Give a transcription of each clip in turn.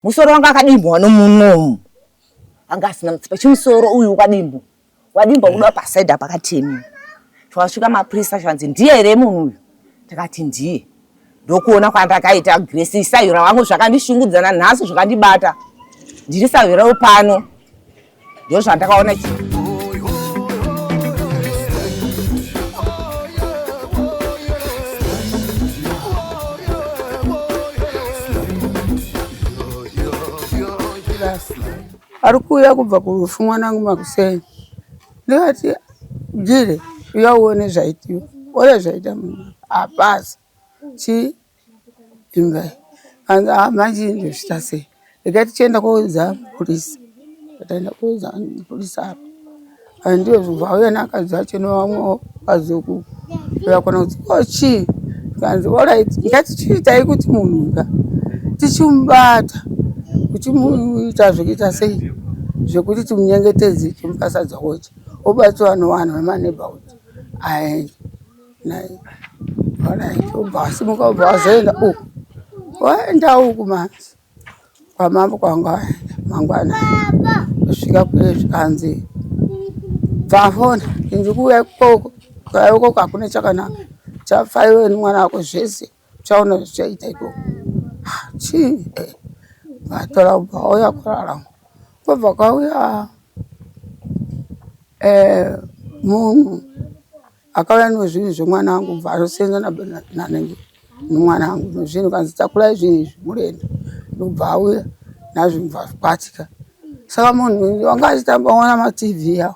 Musoro wanga akadimbwa nomunomu. Anga asina mutsipa chimusoro uyu ukadimbwa. Wadimbwa kuda paside apa akatemiwa. Twasvika mapurisa zvanzi ndiye here munhu uyu? Takati ndiye. Ndokuona kwandakaita Grace Isayura wangu zvakandishungudza nanhasi zvakandibata. Ndiri sahwirawo pano. Ndozvandakaona Ari kuuya kubva kurufu mwanangu makuseni ndikati gire uya uone zvaitiwa ona zvaita munhu hapasi chii imba iyi hanzi haa manje ndozviita sei regai tichienda koudza mapurisa taenda koudza mapurisa apa and ndiyo vauya neakadzi acho nevamwewo vazukuru vakona kuti ko chii zvikanzi orit ngatichiitai kuti munhu ka tichimubata kuchimuita zvekuita sei zvekuti timunyengetedze timupa sadza odya obatsiwa nevanhu vemaneighborhood aende naye orit obva asimuka obva wazoenda uku waenda uku manje kwamambo kwanga waenda mangwana kusvika kuye zvikanzi bvafona ndiri kuuya ikoko kuuya ikoko hakuna chakanaka chafa iwe nemwana wako zvese uchaona zvichaita ikoko ah, chii eh, vatora ubva wauya kurarama kwobva kwauya eh, munhu Akauya nezvinhu zvemwana wangu bva anosenza nanenge nemwana wangu nezvinhu kanzi takurai zvinhu izvi murenda ndobva auya nazvo bva zvatika saka munhu wanga achitamba ona matv awo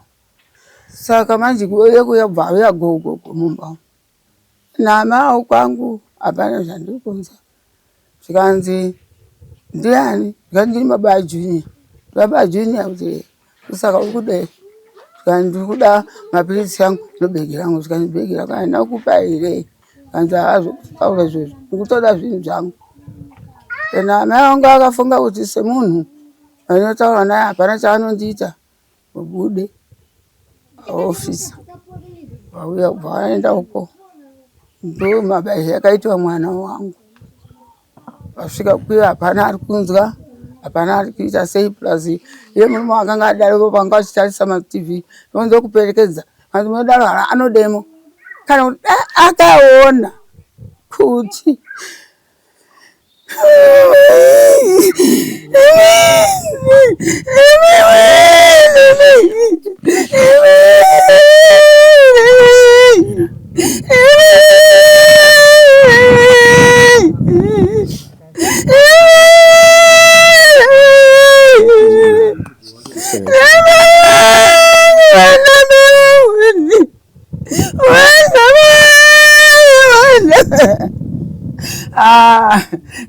saka manje kuuya kuuya bva auya gogogo mumba nama kwangu hapana zvandiri kunzwa zvikanzi ndiani zvikanzi ndini baba ajunior baba ajunior kuti saka uri kudei zvikanzi ndiri kuda mapiritsi angu nebhegi rangu zvikanzi bhegi rako handina kukupa here zvikanzi haa zvekutaura izvozvo ndikutoda zvinhu zvangu and amai vangu akafunga kuti semunhu andinotaura naye hapana chaanondiita Ubude officer vauya kubva vaenda uko ndo mabasa yakaitwa mwana wangu vasvika kuya hapana ari kunzwa hapana ari kuita sei plus iye murume wakanga adariko vanga vachitarisa matv vonzo kuperekedza vanzi munodaro anodemo kana kuti akaona kuti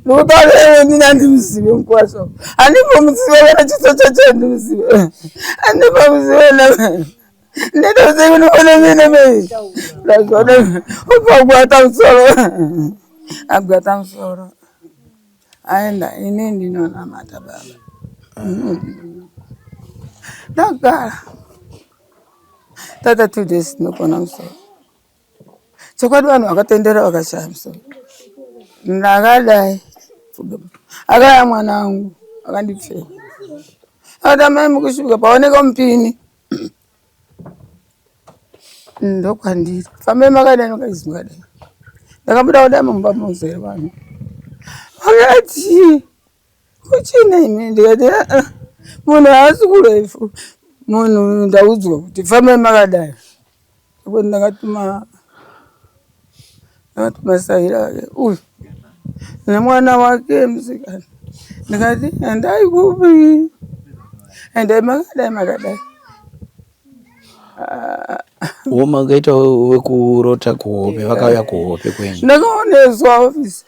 Ndikutaura handimuzive mukwasha handimbomuzive kana chiso chacho handimuzive handimbomuzive ndinozive ndinoona mine mei ndazvona ubva musoro agwata musoro aenda ini ndinonamata baba ndagara tata 2 days ndinogona musoro chokwadi vanhu vakatendera vakashaya musoro ndakadai akaya mwana wangu akandipfeka akati amai mukusvika paoneka mupini ndokwandiri fambai makadai makaizi makadai ndakabuda kudai mumba muzere vanhu vakati Kuchina imi ndikati ah, ah, munhu haasi kurefu munhu ndaudzwa kuti fambai makadai apo ndakatuma ndakatuma sahira wake uyu nemwana wake musikana ndikati endai kupi endai makadai makadai Wo makaita wekurota kuhope vakauya kuhope kwenyu. Ndakaoneswa office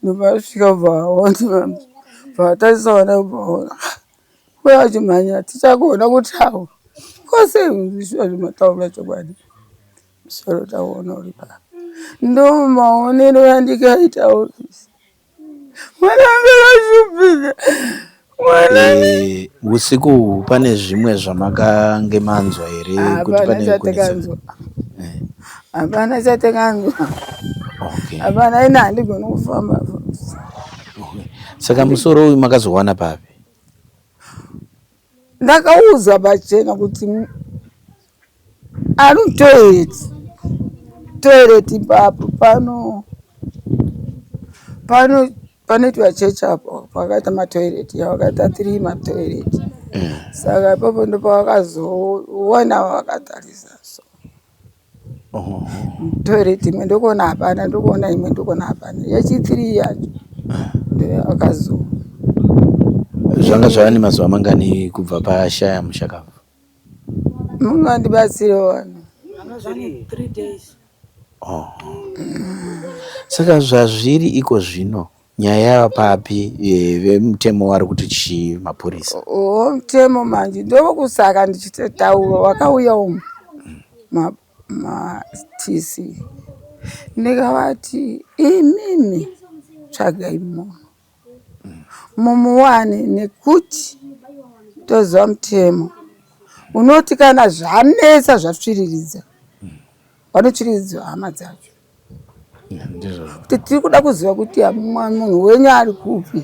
ndopasvika bvaona bvatarisa vana bvaona uya vachimhanya tichagona kutaura kwose zvishuwa zvimataura chokwadi musoro tauona uri papa ndo maonero andikaita office mwana wangu akashupika Eh, usiku uhu pane zvimwe zvamakange manzwa here kuti pane chatekanzwa eh. hapana chatekanzwa hapana ina handigoni kufamba. Saka musoro uyu makazowana papi? Ndakaudzwa pachena kuti ari mutoilet toilet ipapo pano pano panoitwa chechi apo pakaita matoilet vakaita three matoilet saka ipapo ndopavakazoona vakatarisa so toilet imwe ndokuona hapana ndokuona imwe ndokuona hapana yechithree yacho ndoyavakazo Zvanga zvava nemazuva mangani kubva pashaya mushakabvu? Mungandibatsire vanhu. Oh. Saka zvazviri iko zvino nyaya yava papi eh, vemutemo vari kuti chii mapurisa? Oh, mutemo manje ndokusaka ndichitotaura wakauya umu ma, ma TC ndikavati imimi tsvagai munhu mumuwane nekuti toziva mutemo unoti kana zvanetsa zvatsviriridza vanotsviriridza hama dzacho kuti tiri kuda kuziva kuti munhu wenyu ari kupi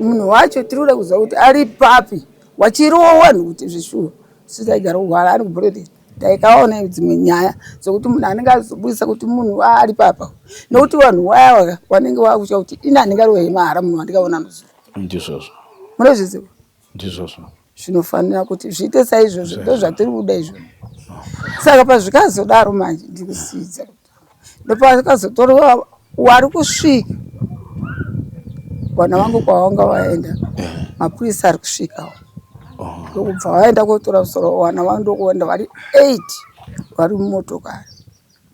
munhu wacho tiri kuda kuziva kuti ari papi wachirowa vanhu kuti zvishuwa sisaigara kurwara ari kubhuredeni Taikaona dzimwe nyaya dzekuti munhu anenge azobudisa kuti munhu ari papa nokuti vanhu waya wanenge wakutya kuti ini handingarohwe mahara munhu wandikaona nozuva. Ndizvozvo. Munozviziva? Ndizvozvo. Zvinofanira kuti zviite saizvozvo ndozvatiri kuda izvozvo. Saka pazvikazodaro manje ndikusiidza ndopakazotorwa wari kusvika vana vangu kwavanga vaenda mapurisa ari kusvikawo oh. ndokubva vaenda kotora musoro vana vangu ndokuenda vari eight vari mumotokari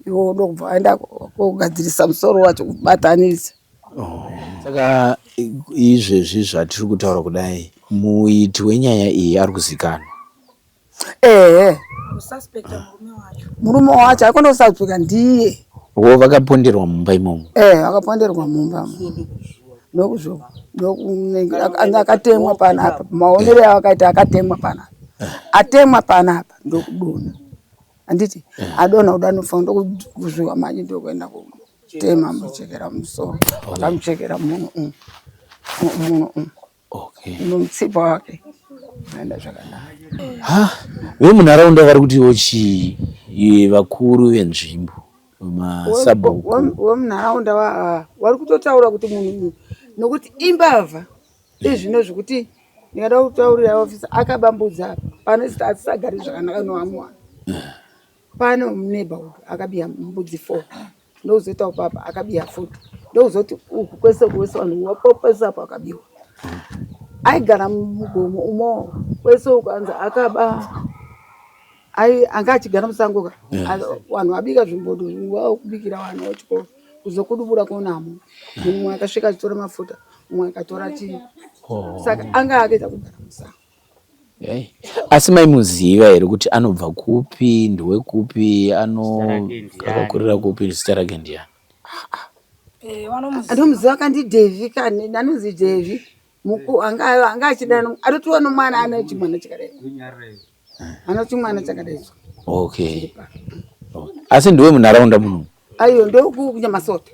ivo ndokubva vaenda kogadzirisa musoro wacho kubatanidza oh. Saka izvezvi zvatiri kutaura kudai muiti wenyaya iyi ari kuzikanwa Ehe. Murume wacho aikona kususpecta ndiye. Wo vakaponderwa mumba imomo. Eh, vakaponderwa mumba. Ndokuzvo. Ndokunenge akatemwa panapa. Maonero avakaita akatemwa panapa. Atemwa panapa ndokudonha. Handiti adonha kuda anofa ndokuzviwa manje ndokuenda kutema muchekera musoro. Vakamuchekera munhu. Munhu. Okay. Nomutsipa wake aenda zvakanaka. Ha, vemunharaunda vari kutiwo chii? Vakuru venzvimbo masabhuku wemunharaunda vari kutotaura kuti munhu uyu nokuti imbavha izvino zvekuti ndingada kutaurira ofisa akabambudza apa pano asisagari zvakanaka noamuwana pano muneighborhood akabiya mbudzi four ndokuzoita upapa akabiya futi ndokuzoti uku kwese kwese vanhu wapopesa apo akabiwa aigara mugomo umo kwese uku anzi akaba ai anga achigara musango ka vanhu vabika zvimbodo vakubikira vanhu vechikoro kuzokudubura konamo mumwe akasvika achitora mafuta mumwe akatora chii oh. saka anga akaita kugara musango Hey. Asi maimuziva here kuti anobva kupi ndewekupi ano akakurira kupi zita rake ndiyani? Eh, anomuziva kandi Devi kani anonzi Devi muku anga anga achida anotiwa nomwana ane chimwana chakadai ano chimwana chakadai okay. Okay. Asi ndiwe munharaunda muno? Aiyo ndokunyamasota.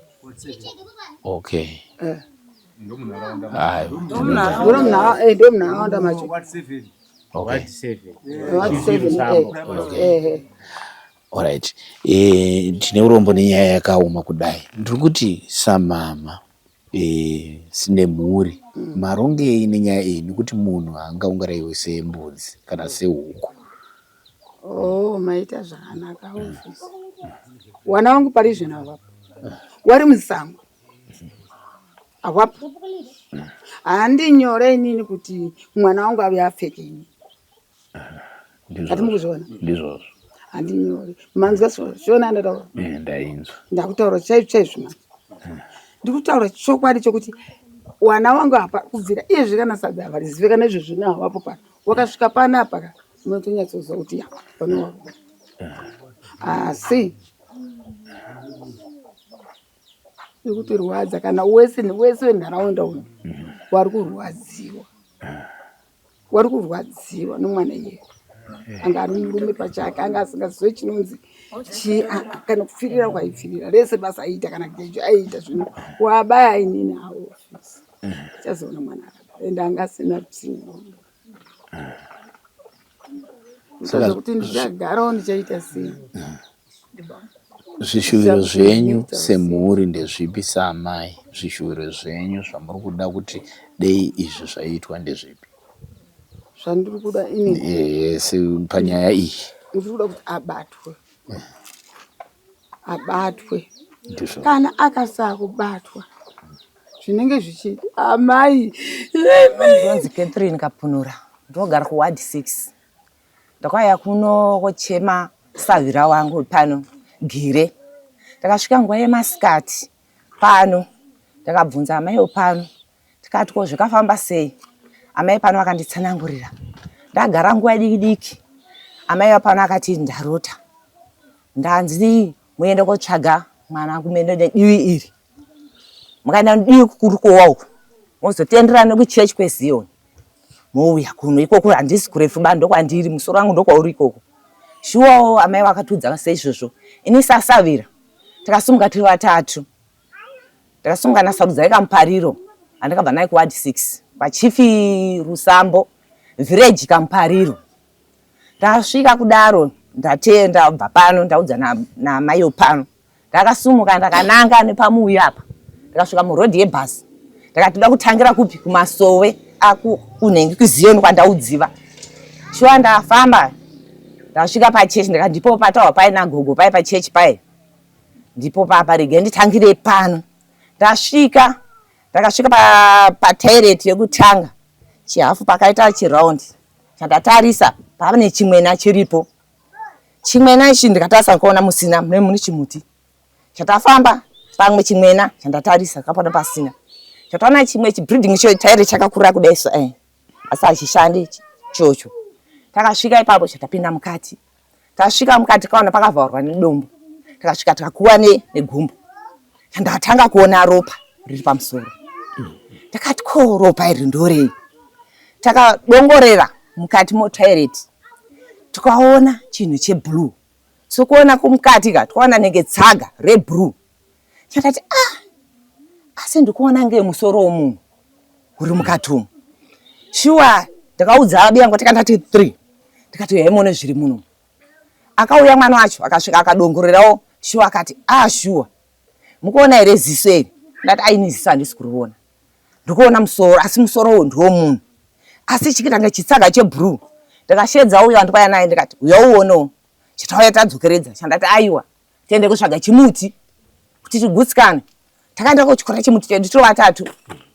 Okay. Eh. Ndomunharaunda macho. Alright. Eh, tine urombo nenyaya yakaoma kudai. Ndiri kuti samama eh, sine mhuri mm. marongei nenyaya iyi nekuti munhu haangaungaraiwe sembudzi kana sehuku. Oh, maita zvakanaka office. Wana wangu pari zvino avapo. Wari musango. Awapo. Handinyore inini kuti mwana wangu ave apfeke ini. Ati mukuzviona? Ndizvozvo. Handinyore. Manzwa shona ndataura? Eh, ndainzwa. Ndakutaura chaizvo chaizvo manje. Ndikutaura chokwadi chokuti wana wangu apa kubvira iyezvi kana sadza havarizive kana izvozvi navapo pano. Wakasvika panapa ka unotonyatsoziva kuti ya pano asi ikutirwadza kana wese wese wenharaunda uno wari kurwadziwa wari kurwadziwa nomwana iye anga ari murume pachake anga asingazive chinonzi Chii kana kupfirira kwaipfirira rese basa aiita kana gejo aiita zvino wabaya inini aofisi chazoona mwana akadaro ende anga asina tsinga. Saka kuti ndichagarawo ndichaita sei? Zvishuviro zvenyu semhuri ndezvipi saamai? Zvishuviro zvenyu zvamuri kuda kuti dei izvi zvaitwa ndezvipi? Zvandiri kuda ini Yes, panyaya iyi. Ndiri kuda kuti abatwe. Abatwe. Ndizvo. Kana akasakubatwa zvinenge zvichiita amai. Ndonzi Catherine Kapunura, ndinogara kuward 6. Ndakauya kuno kochema sahwira wangu pano Gire. Ndakasvika nguva yemasikati pano, ndakabvunza amai pano tikati ko zvakafamba sei amai pano vakanditsanangurira. Ndagara nguva diki diki amai vapano akati ndarota ndanzi muende kotsvaga mwana kumene nedivi iri mukaenda divi kuri kuwa uku mozotenderana nekuchechi kweziyoni mouya kuno ikoko handisi kurefu ba ndokwandiri musoro wangu ndokwauri ikoko shuwawo amai vakatiudza seizvozvo ini sasavira takasumuka tiri vatatu ndakasumuka nasarudzai kamupariro andakabva naye kuward 6 pachifi rusambo village kamupariro ndasvika kudaro ndatenda bva pano ndaudza namaiyo na pano Ndakasumuka ndakananga nepamuuyu apa ndakasvika muroad yebhasi ndakati ndoda kutangira kupi kumasowe kunhengi kuziyoni kwandaudziva shuwa ndafamba ndasvika pachechi ndikati ndipo patawa paina gogo pai pachechi pai ndipo papa regai nditangire pano ndasvika ndakasvika patoilet yekutanga chihafu pakaita chiround chandatarisa pane chimwena chiripo Chimwena ichi ndikatarisa ndikaona musina mune mune chimuti. Chatafamba pamwe chimwena chandatarisa kapona pasina. Chataona chimwe chibreeding cho chaire chakakura kudai so eh. Asi hachishandi chocho. Takasvika ipapo chatapinda mukati. Tasvika mukati tikaona pakavharwa nedombo. Takasvika tikakuwa ne negumbo. Chandatanga kuona ropa riri pamusoro. Takati ko ropa iri ndorei? Takadongorera mukati motoilet tukaona chinhu cheblue sokuona kumukati ka tukaona nenge tsaga reblue chakati ah asi ndikuona nge musoro womunhu uri mukati umu shuwa ndakaudza abi yangu takandati 3 ndikati uyai muone zviri muno akauya mwana wacho akasvika akadongorerawo shuwa akati ah shuwa mukuona here ziso iri ndati aini ziso handisi kuriona ndikuona musoro asi musoro uyu ndiwo munhu asi chikitanga chitsaga chebrue ndakashedza uyo andikauya naye ndikati uya uonewo chitauya tadzokeredza chandati aiwa tiende kutsvaga chimuti kuti tigutsikane takaenda kotyora chimuti chedu tiri vatatu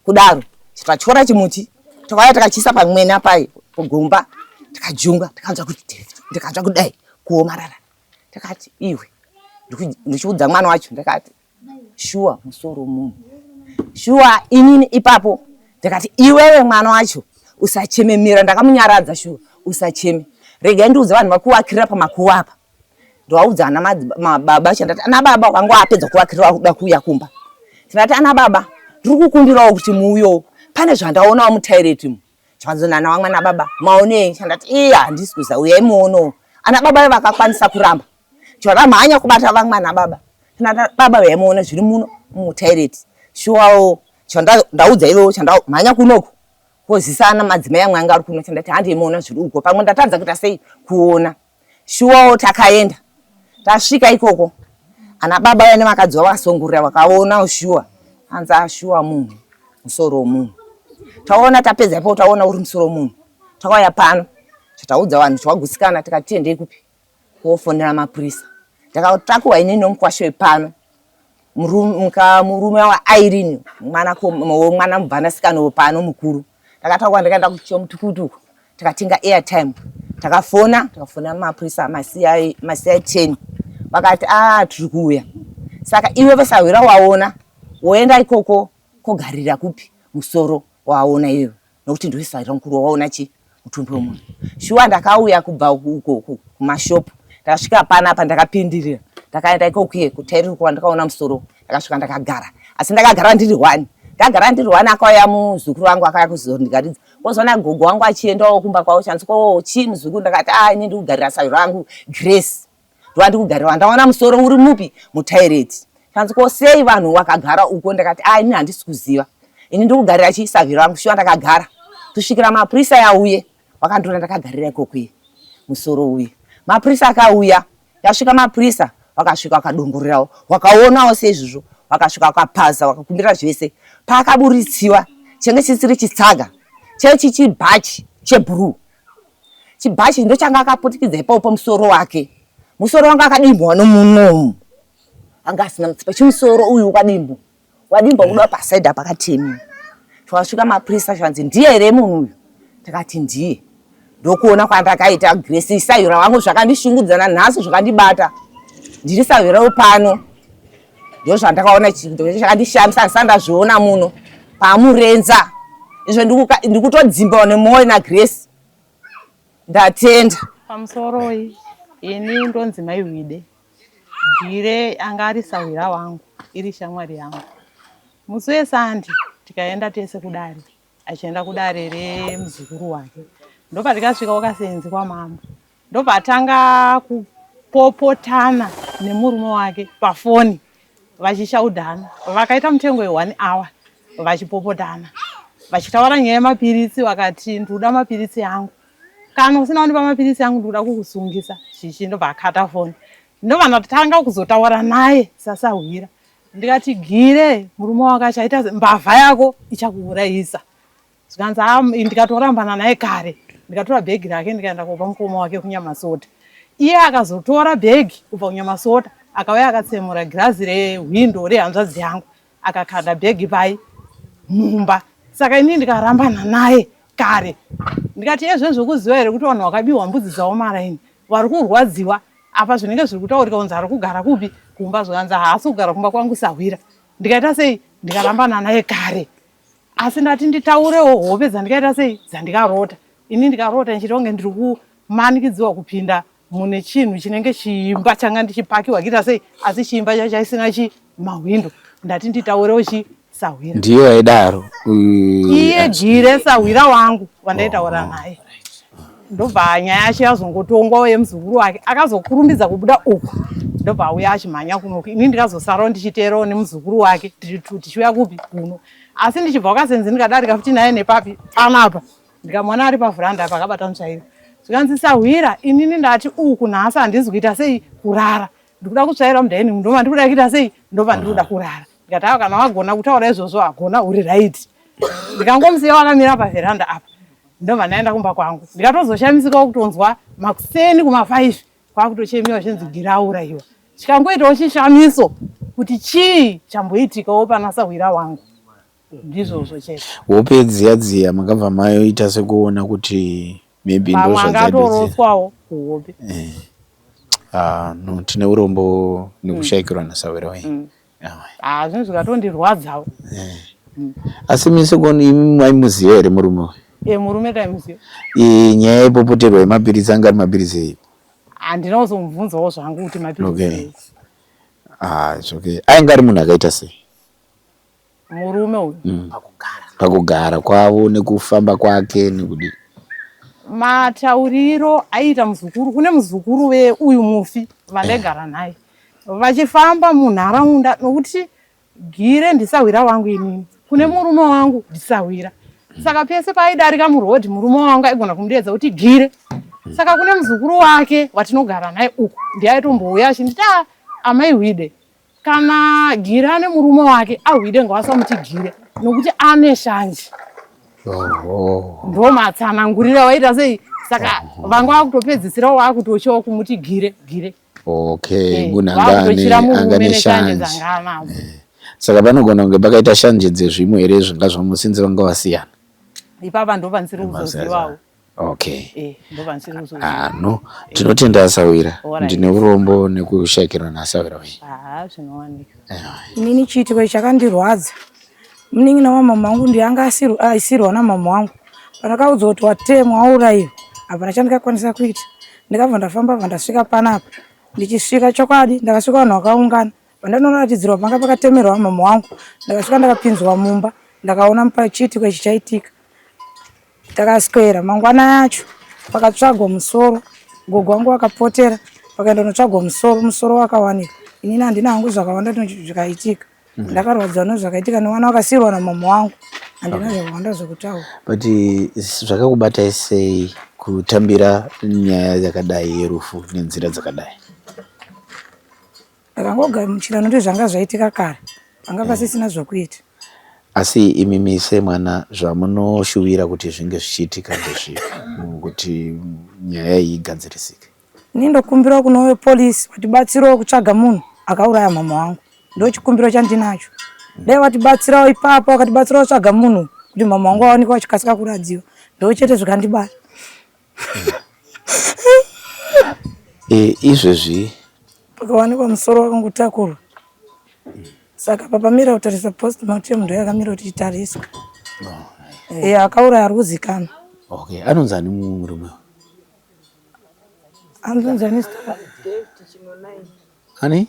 kudaro tatyora chimuti takauya takachiisa pamwena pai kugomba tikajunga tikanzwa kuti ndikanzwa kudai kuomarara ndakati iwe ndichiudza mwana wacho ndakati shuwa musoro munhu shuwa inini ipapo ndakati iwewe mwana wacho usacheme mira ndakamunyaradza shuwa usacheme regai ndiudze vanhu vakuwakirira pamakuva apa ndovaudza ana mababa chandati ana baba vanga vapedza kuvakirira vakuda kuuya kumba ndikati ana baba ndiri kukumbirawo kuti muuyowo pane zvandaonawo mutaireti mu Zvakanzi nana vamwe ana baba maonei chandati iya handisi kuziva uyai muonewo ana baba vakakwanisa kuramba chavamhanya kubata vamwe ana baba ana baba uyai muone zviri muno mutaireti shuwawo chandaudza ivowo chandamhanya kunoku kozisa ana madzimai amwe anga ari kuno chandati handei muona zviri uko pamwe ndatadza kuita sei kuona Shuwawo takaenda tasvika ikoko ana baba vaya nevakadzi vavo vasongorera vakaona shuwa hanzi ashuwa munhu musoro womunhu taona tapedza ipapo taona uri musoro womunhu takauya pano chataudza vanhu chawagutsikana tikati tiendei kupi kofonera mapurisa ndakatakuwa inini nomukwasha wepano murume waIrene mwana mwana mubvanasikana wepano mukuru ndakatakuwa ndakaenda kuchomutukutuku takatenga airtime takafona takafona mapurisa maCI 10 vakati a ah, tiri kuuya saka iwe vesahwira waona woenda ikoko kogarira kupi musoro waona iwe nokuti ndiwe sahwira mukuru waona chi mutumbi wemunhu shuwa ndakauya kubva uko kumashopu ndakasvika panapa ndakapindirira ndakaenda ikokuye kutairikwa ndakaona musoro ndakasvika ndakagara asi ndakagara ndiri one ndagara ndiri one akauya muzukuru wangu akauya kuzondigaridza kozoona gogo wangu achiendawo kumba kwavo chanzi ko chii muzukuru ndakati a ah, ini ndikugarira sayo rangu Grace Ndowandikugarira wandawana musoro uri mupi mutaireti. Kanzi ko sei vanhu wakagara uko ndakati ah ini handisi kuziva. Ini ndikugarira chi savhiro rangu shuwa ndakagara. Kusvikira mapurisa yauye wakandiona ndakagarira ikoko iye musoro uye. Mapurisa akauya yasvika mapurisa wakasvika wakadongorerawo wakaonawo seizvozvo wakasvika wakapaza wakakumbira zvese paakaburitsiwa chenge chisiri chitsaga chechi chibhachi chebhuruu chibhachi ndochanga akaputikidza ipapo pamusoro wake musoro wanga akadimbwa nomunomu anga asina mutsipa chimusoro uyu wakadimbwa wadimbwa kuda pasaidi apa akatemiwa twasvika mapurisa zvanzi ndiye here munhu uyu takati ndiye ndokuona kwandakaita grace isahwira wangu zvakandishungudza nanhasi zvakandibata ndiri sahwirawo pano ndozvandakaona chakandishamisa handisati ndazviona muno pamurenza izvo ndikutodzimbawo nemwoyo nagrace ndatenda pamusoroi ini ndonzi mai hwide Gire anga ari sahwira wangu iri shamwari yangu. Musi wesandi tikaenda tese kudare achienda kudare remuzukuru wake ndopatikasvika wakasenzi kwamambo ndopatanga kupopotana nemurume wake pafoni vachishaudhana vakaita mutengo weone hour vachipopotana vachitaura nyaya yemapiritsi vakati ndikuda mapiritsi angu kana usina kundipa mapiritsi angu ndikuda kukusungisa chichi ndobva akata foni ndobva ndatanga kuzotaura naye sasahwira ndikati gire murume wako achaita mbavha yako ichakuurayisa zvikanzi ah, ndikatorambana naye kare ndikatora bhegi rake ndikaenda kopa mukoma wake kunyamasota iye akazotora bhegi kubva kunyamasota akauya akatsemura girazi rehwindo rehanzvadzi yangu akakanda bhegi pai mumba saka inini ndikarambana naye kare ndikati ezve zvekuziva here kuti vanhu vakabiwa mbudzi dzavo maraini vari kurwadziwa apa zvinenge zviri kutaurika kunzi ari kugara kupi kumba zvikanzi haasi kugara kumba kwangu sahwira ndikaita sei ndikarambana naye kare asi ndati nditaurewo hope dzandikaita sei dzandikarota ini ndikarota ndichiita kunge ndiri kumanikidziwa kupinda mune chinhu chinenge chiimba changa ndichipakiwa kuita sei asi chiimba chacho chaisina chi mahwindo ndati nditaurewo chi sahwira ndiyo aidaro iye gire sahwira wangu wandaitaura oh. naye ndobva nyaya yacho yazongotongwawo yemuzukuru wake akazokurumbidza kubuda uku ndobva auya achimhanya kunoku ini ndikazosarawo ndichiteerawo nemuzukuru wake tichiuya kupi kuno asi ndichibva kwakasenzi ndikadarika futi naye nepapi panapa ndikamuona ari pavhuranda apa akabata mutsvairo zvikanzi sahwira inini ndati uku nhasi handizi kuita sei kurara ndikuda kutsvaira mudining ndoma ndikuda kuita sei ndobva ndikuda kurara ndikati awa kana wagona kutaura izvozvo hagona uri right ndikangomusiya wakamira pavheranda apa ndobva ndaenda kumba kwangu ndikatozoshamisikawo kutonzwa makuseni kuma5 kwakutochemiwa zvinzi girauraiwa chikangoitawo chishamiso kuti chii chamboitikawo pana sahwira wangu ndizvozvo chete hope dziya dziya makabva maita sekuona kuti maybe pamwe angatorotswawo kuhope eh. Ah, no tine urombo nekushaikirwa mm. nasawira wenyu mm. Ah, zvinhu zvikatondirwadzawo eh. asi mise koni imi maimuziva here murume uyu e murume taimuziva e, nyaya yepopoterwa yemapiritsi anga ari mapiritsi ei handina kuzomubvunzawo zvangu kuti mapiritsi okay. ah, it's okay ainge ari munhu akaita sei murume uyu mm. pakugara kwavo nekufamba kwake nekudii matauriro aiita muzukuru kune muzukuru veuyu mufi vandaigara naye vachifamba munharaunda nokuti gire ndisahwira wangu inini kune murume wangu ndisahwira saka pese paaidarika murodhi murume wangu aigona kumudeedza kuti gire saka kune muzukuru wake watinogara naye uku ndiye aitombouya achinditi ah, amai hwide Kana Gire ane murume wake ahwide ngawasamuti Gire nokuti ane shanje. Ndo matsanangurira waita sei saka vanga vakutopedzisira wakutochiwa kumuti Gire Gire. Okay, eh, munhu anga ane shanje dzanga anadzo. Eh. Saka panogona kunge pakaita shanje dzezvimwe here zvinga zvamusinzi vanga vasiyana. Ipapa ndopandisiri kuzozivawo. Okay. Eh, ah, no. Tinotenda asawira. Ndine urombo nekushaikirwa naasawira uyu. Ah, zvinowanika. Inini chiitiko ichi chakandirwadza. Munin'ina wamama wangu ndiye anga aisirwa namama wangu. Pandakaudzwa kuti watemwa wauraiwa, hapana chandikakwanisa kuita. Ndikabva ndafamba bva ndasvika panapa. Ndichisvika chokwadi ndakasvika vanhu vakaungana. Pandanoratidzirwa panga pakatemerwa mama wangu, ndakasvika ndakapinzwa mumba, ndakaona chiitiko ichi chaitika. Takaswera mangwana yacho pakatsvagwa musoro, gogo wangu vakapotera Pakaenda kunotsvagwa musoro, musoro wakawanika. Inini handina hangu zvakawanda zvikaitika. Ndakarwadziwa nezvakaitika nevana vakasiirwa namama wangu. Handina zvakawanda zvekutaura. But zvakakubatai sei kutambira nyaya yakadai yerufu nenzira dzakadai? Ndakangogamuchira nokuti zvanga zvaitika kare. Panga pasisina zvokuita. Asi imimi semwana zvamunoshuvira kuti zvinge zvichiitika ndezvipi kuti nyaya iyi igadzirisike? Ini ndokumbirawo kune vepolice vatibatsirewo kutsvaga munhu akauraya mhamha wangu. Ndochikumbiro chandinacho. Dai vatibatsirawo ipapo vakatibatsirawo kutsvaga munhu kuti mhamha wangu vaonekwe vachikasika kuradziwa. Ndochete zvikandibata. E, izvezvi pakawanikwa musoro wakangotakurwa saka papamira kutarisa postmortem ndo yakamira kuti itariswe. Oh, e, akauraya ari kuzikanwa. Okay, anonzi ani murume? Anonzi ani zita? Ani?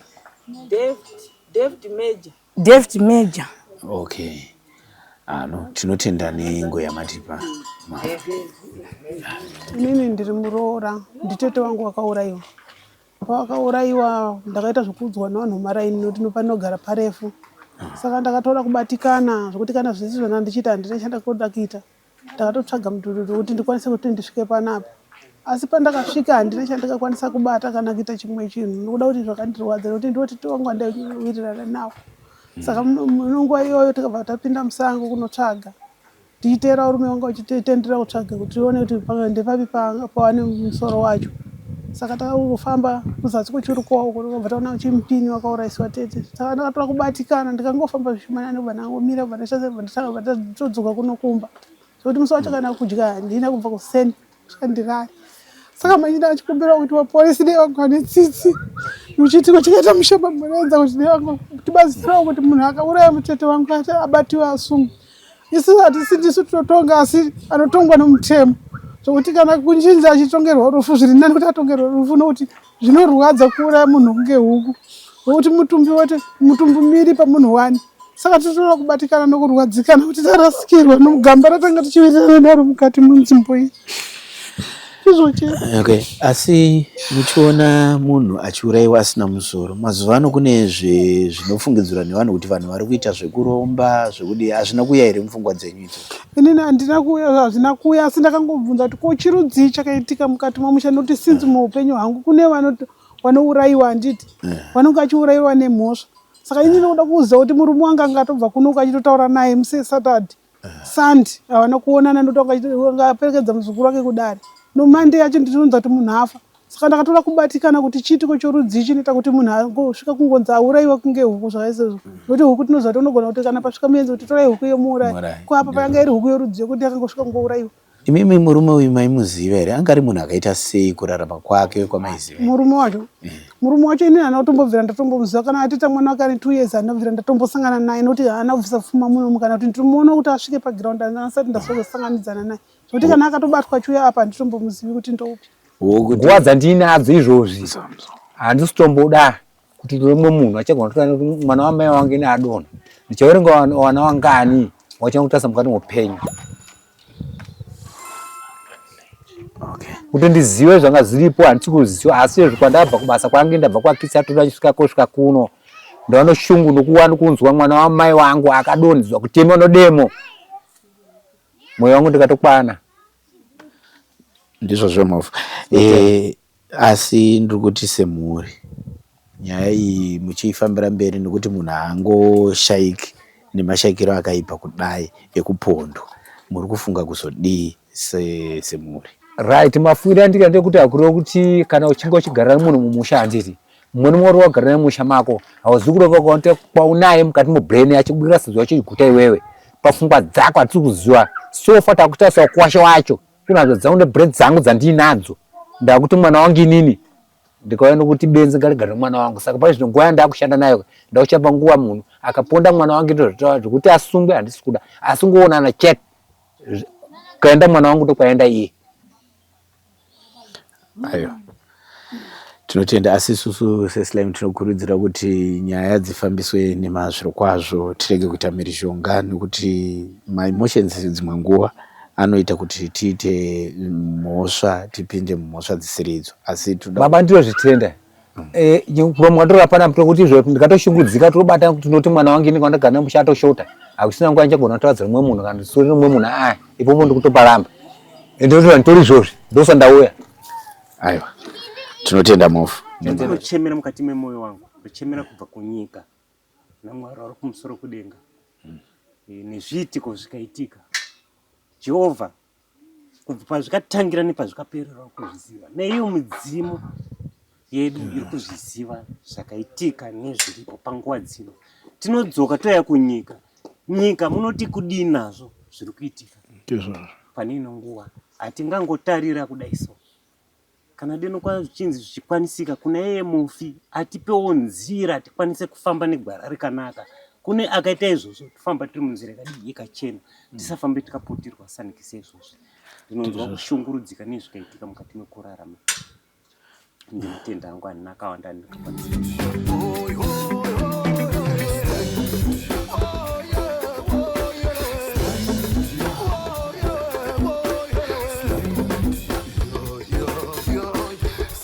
David Major. David Major. Okay. Ano, tinotenda nengo yamatipa. Inini ndiri muroora, nditete wangu wakaurayiwa. Pawakaurayiwa ndakaita zvekuudzwa nevanhu vemaraini nekuti panogara parefu. Saka ndakatoda kubatikana zvekuti kana zvese zvandanga ndichiita handina chandakada kuita. Ndakatotsvaga mudhudhudhu kuti ndikwanise kuti ndisvike panapa. Asi pandakasvika handina chandakakwanisa kubata kana kuita chimwe chinhu nokuda kuti zvakandirwadza nekuti ndivo tete vangu vandaiwirirana navo. Saka munguva iyoyo tikabva tapinda musango kunotsvaga tichiteera varume vanga vachititendera kutsvaga kuti tione kuti ndepapi pawane musoro wacho. Saka takangofamba kuzasi kwechirukwa uko tikabva taona chimupini wakaurayiswa tete. Saka ndakatora kubatikana ndikangofamba zvishomanana ndobva ndangomira bva ndatanga ndatodzoka kuno kumba. Zvekuti musi wacho kana kudya handina kubva kuseni kusvika ndirare. Saka manje ndachikumbira kuti vaporisi dai vangu vane tsitsi muchiitiko chakaita musha pamurenza kuti dai vangu tibatsirawo kuti munhu akauraya mutete wangu abatiwe asungwe. Isu hatisi ndisu tinotonga asi anotongwa nomutemo zvokuti kana kunchinzi achitongerwa rufu zviri nani kuti atongerwe rufu nokuti zvinorwadza kuuraya munhu kunge huku nokuti mutumbi wete mutumbi miri pamunhu wani saka tinotoda kubatikana nokurwadzikana kuti tarasikirwa nomugamba ratanga tichiwirirana naro mukati munzvimbo iyi izvo chete. Okay, asi muchiona munhu achiurayiwa asina musoro mazuva ano kune zvinofungidzirwa nevanhu kuti vanhu vari kuita zvekuromba zvekudii hazvina kuuya here mupfungwa dzenyu idzo? Inini handina kuuya, hazvina kuuya asi ndakangobvunza kuti ko chirudzii chakaitika mukati mamusha nokuti since muupenyu hwangu kune vanourayiwa handiti vanenge vachiurayiwa nemhosva saka ini ndinoda kuziva kuti murume wangu anga atobva kuno uko achitotaura naye musi weSaturday Sunday havana kuonana ndokuti anga aperekedza muzukuru wake kudare noMonday yacho ndinonzwa kuti munhu afa saka ndakatoda kubatikana kuti chiitiko chorudzii chinoita kuti munhu angosvika kungonzi auraiwe kunge huku zvakaisezvo nokuti huku tinoziva kuti unogona kuti kana pasvika muenzi kuti torai huku yomuuraya ko apa payanga iri huku yorudzii yokuti yakangosvika kungouraiwa Imimi murume uyu maimuziva here? Anga ari munhu akaita sei kurarama kwake kwamaiziva? Murume wacho? Murume wacho ini handina kutombobvira ndatombomuziva kana atoita mwana wake ane 2 years handina kubvira ndatombosangana naye nokuti haana kubvisa pfuma munomu kana kuti ndinomuona kuti asvike paground andisati ndazosanganidzana naye zvekuti kana akatobatwa achiuya apa handitombomuzivi kuti ndoupi. Nguva dzandiinadzo izvozvi handisi kutomboda kuti umwe munhu achagona kutora kuti mwana wamai wangu ini adonha ndichaverenga wana wangani wachanga kutarisa mukati meupenyu kuti ndizive zvanga zviripo handisi kuziva asi izvo kwandabva kubasa kwange ndabva kwakitsi atoda chisvika kosvika kuno ndava noshungu nokuwa nokunzwa mwana wamai wangu akadonhedzwa kutema nodemo mwoyo wangu ndikatokwana ndizvo zvemhofu eh, Asi ndiri kuti semhuri nyaya iyi muchiifambira mberi nekuti munhu haangoshaiki nemashaikiro akaipa kudai ekupondwa muri kufunga kuzodii semhuri? Right, mafungiro andiri ndekuti hakureva kuti kana uchinge uchigara nemunhu mumusha handiti mumwe nemumwe uri wagara nemusha mako hauzivi kureva kwaunaye mukati mubrain achikubikira sadza wachiguta iwewe pafungwa dzako hatisi kuziva sofa takutarisa kukwasha wacho Kunadzo dzangu nebrain dzangu dzandiinadzo ndakuti mwana wangu inini ndikauya nokuti benzi ngarigare nemwana wangu saka pane zvino nguva yandakushanda nayo ndakuchapa nguva munhu akaponda mwana wangu ndozvitaura zvekuti asungwe handisi kuda asi ngoonana chete kaenda mwana wangu ndokwaenda iye ayo Tinotenda asi isusu seSlime tinokurudzira kuti nyaya dzifambiswe nemazvirokwazvo tirege kuita mhirizhonga nekuti maemotions dzimwe nguva Anoita kuti tiite mhosva, tipinde mumhosva dzisiri idzo. Asi toda Baba ndinozvitenda. Eh, pamwe ndorapa panapa tokuti izvo ndikatoshungurudzika tobata kuti ndoti mwana wangu ini kwandagara nemusha atoshota. Hakusina nguva ndichagona kutaura rimwe munhu kana sure rimwe munhu ah ipopo ndikutoparamba. Ende ndoti nditori izvozvi ndosa ndauya. Aiwa. Tinotenda Mhofu. Ndinochemera mukati memoyo wangu, ndochemera kubva kunyika naMwari vari kumusoro kudenga nezviitiko zvikaitika. Jehovha kubva pazvikatangira nepazvikaperera uri kuzviziva, neiyo midzimu yedu iri kuzviziva zvakaitika nezviripo panguva dzino. Tinodzoka touya kunyika, nyika munoti kudii nazvo zviri kuitika pane ino nguva? Hatingangotarira kudai so. Kana deno zvichinzi zvichikwanisika kuna iye mufi atipewo nzira tikwanise kufamba negwara rikanaka. Kune akaita izvozvo tifamba tiri munzira yakadii yakachena, tisafambe tikaputirwa sanike seizvozvi. Ndinonzwa kushungurudzika nezvikaitika mukati mekurarama. Ndinotenda hangu, handina akawanda andingakwanisa.